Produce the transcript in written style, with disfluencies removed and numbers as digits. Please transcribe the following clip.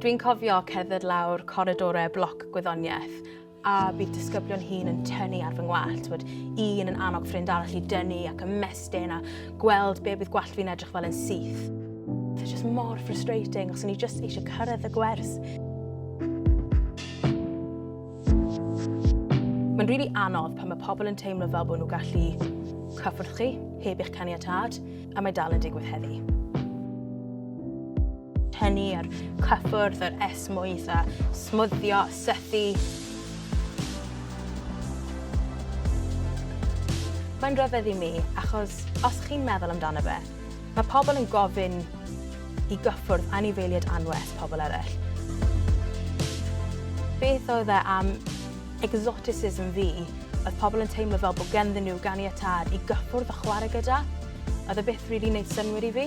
Dwi'n cofio cerdded lawr coridorau bloc gwyddoniaeth a bydd disgyblion hŷn yn tynnu ar fy ngwallt, bod un yn annog ffrind arall i dynnu ac ymestyn a gweld be bydd gwallt fi'n edrych fel yn syth. It's just mor frustrating, os o'n i just eisiau cyrraedd y gwers. Mae'n rili really anodd pan mae pobl yn teimlo fel bod nhw'n gallu cyffwrdd chi heb eich caniatâd, a mae dal yn digwydd heddi. Tynnu a'r cyffwrdd, yr esmwyth a smwddio, sythu. Mae'n rhyfedd i mi, achos os chi'n meddwl amdano fe, mae pobl yn gofyn i gyffwrdd anifeiliaid anwes pobl eraill. Beth oedd e am exoticism fi, oedd pobl yn teimlo fel bod ganddyn nhw ganiatâd i gyffwrdd a chwarae gyda. Oedd e byth rili wneud synnwyr i fi.